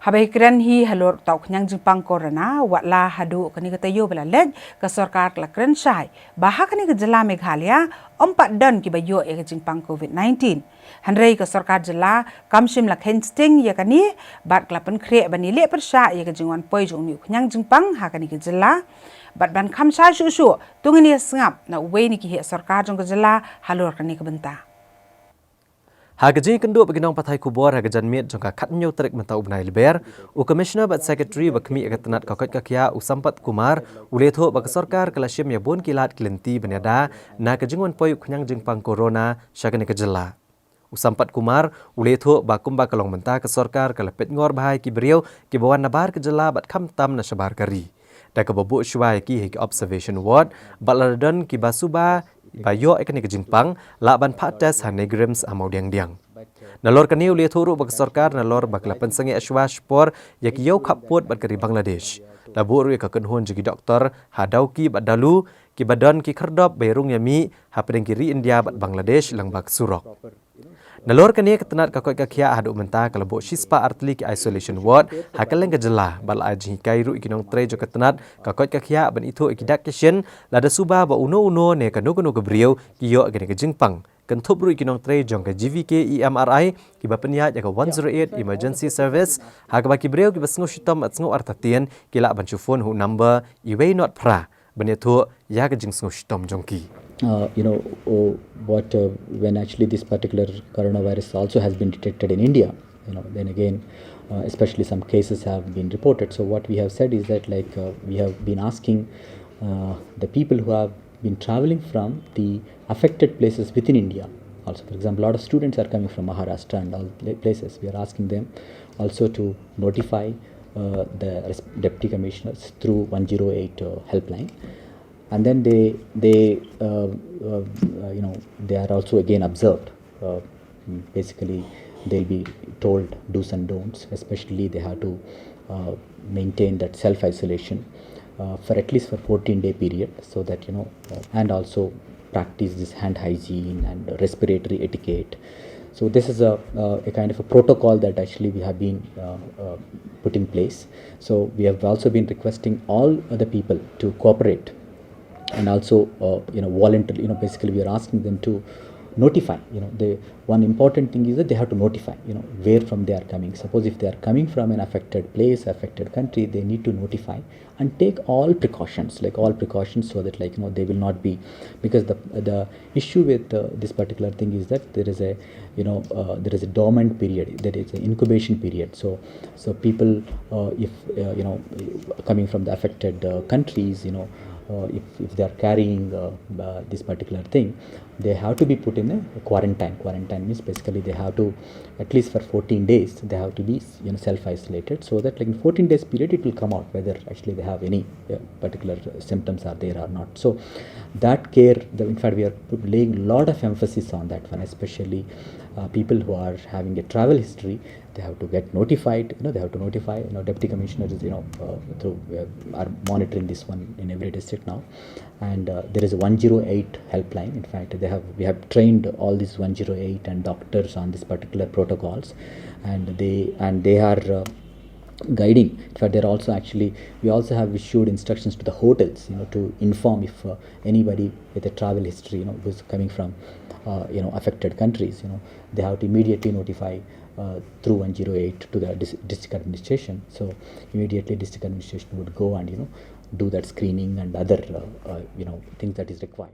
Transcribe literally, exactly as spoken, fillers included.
Haba kren hi halor u khñiang jingpang corona, wat la haduh kane ka taïew ba la leit, ka sorkar ka la kren shai ba ha kane ka jylla Meghalaya ym pat don kiba ïoh ïa ka jingpang covid nineteen. Hynrei ka sorkar jylla kam shym la kheiñ sting ïa kane, bad ka la pynkhreh ban ïaleh pyrshah ïa ka jingwan poi jong une u khñiang jingpang ha kane ka jylla, bad ban kham shai shuh shuh, to ngin ïa sngap na uwei na ki heh sorkar jong ka jylla halor kane ka bynta. Ha ka jingïakynduh bad ki nongpathai khubor ha ka janmiet jong ka khathynñiew tarik mynta u bnai Lber, u Commissioner bad Secretary ba khmih ïa ka tnat ka koit ka khiah u Sampath Kumar u la ïathuh ba ka sorkar ka la shim ïa bun ki lad ki lynti ban ïada na ka jingwan poi u khñiang jingpang corona sha kane ka jylla. U Sampath Kumar u la ïathuh ba kumba ka long mynta ka sorkar ka la peit ngor bha ïa ki briew kiba wan nabar ka jylla bad khamtam na shabar ka ri. Da kaba buh shuwa ïa ki ha ki observation ward, bad lada don kiba suba ba ïoh ïa kane ka jingpang, lah ban phah test ha NEIGRIHMS ha Mawdiangdiang. Nalor kane u la ïathuh ruh ba ka sorkar nalor ba ka la pynsangeh shuwa shipor ïa ki ïew khappud bad ka ri Bangladesh. La buh ruh ïa ka kynhun jong ki doktor ha Dawki bad Dalu, kiba don ki khyrdop ba ïarung ïamih hapdeng ki ri India bad Bangladesh lyngba ka surok. Nalor kane ka tnat ka koit ka khiah haduh mynta ka la buh shispah artylli ki isolation ward ha kylleng ka jylla, bad la ai jinghikai ruh ïa ki nongtrei jong ka tnat ka koit ka khiah ban ithuh ïa ki dak ki shin lada suba ba uno uno ne kano kano ka briew ki ïoh ïa kane ka jingpang. Kynthup ruh ïa ki nongtrei jong ka GVK EMRI kiba pynïaid ïa ka one zero eight emergency service, ha kaba ki briew kiba sngew shitom bad sngew artatien ki lah ban shu phone ha u number uwei not phra ban ïathuh ïa ka jingsngew shitom jong ki. Uh, you know, oh, what uh, when actually this particular coronavirus also has been detected in India, you know, then again, uh, especially some cases have been reported. So what we have said is that, like, uh, we have been asking uh, the people who have been traveling from the affected places within India. Also, for example, a lot of students are coming from Maharashtra and all pla- places. We are asking them also to notify uh, the res- deputy commissioners through one zero eight uh, helpline, and then they they uh, uh, uh, you know, they are also again observed. Uh, basically, they'll be told do's and don'ts. Especially, they have to uh, maintain that self isolation uh, for at least for fourteen day period, so that, you know, uh, and also practice this hand hygiene and respiratory etiquette. So this is a, uh, a kind of a protocol that actually we have been uh, uh, put in place. So we have also been requesting all other people to cooperate, and also uh, you know, voluntarily, you know, basically we are asking them to notify. You know, the one important thing is that they have to notify, you know, where from they are coming. Suppose if they are coming from an affected place, affected country, they need to notify and take all precautions, like, all precautions, so that, like, you know, they will not be, because the the issue with uh, this particular thing is that there is a, you know, uh, there is a dormant period, there is an incubation period. So so people, uh, if uh, you know, coming from the affected uh, countries, you know, uh, if, if they are carrying uh, uh, this particular thing, they have to be put in a quarantine. Quarantine means basically they have to, at least for fourteen days, they have to be, you know, self isolated, so that, like, in fourteen days period it will come out whether actually they have any uh, particular symptoms are there or not. So that care, the, in fact, we are put, laying a lot of emphasis on that one, especially uh, people who are having a travel history. They have to get notified, you know, they have to notify, you know, deputy commissioners, you know, uh, through uh, are monitoring this one in every district now. And uh, there is a one zero eight helpline. In fact, they have, we have trained all these one zero eight and doctors on these particular protocols, and they and they are uh, guiding. In fact, they're also actually, we also have issued instructions to the hotels, you know, to inform if uh, anybody with a travel history, you know, who's coming from uh, you know, affected countries, you know, they have to immediately notify uh, through one zero eight to the dis- district administration. So immediately district administration would go and, you know, do that screening and other uh, uh, you know, things that is required.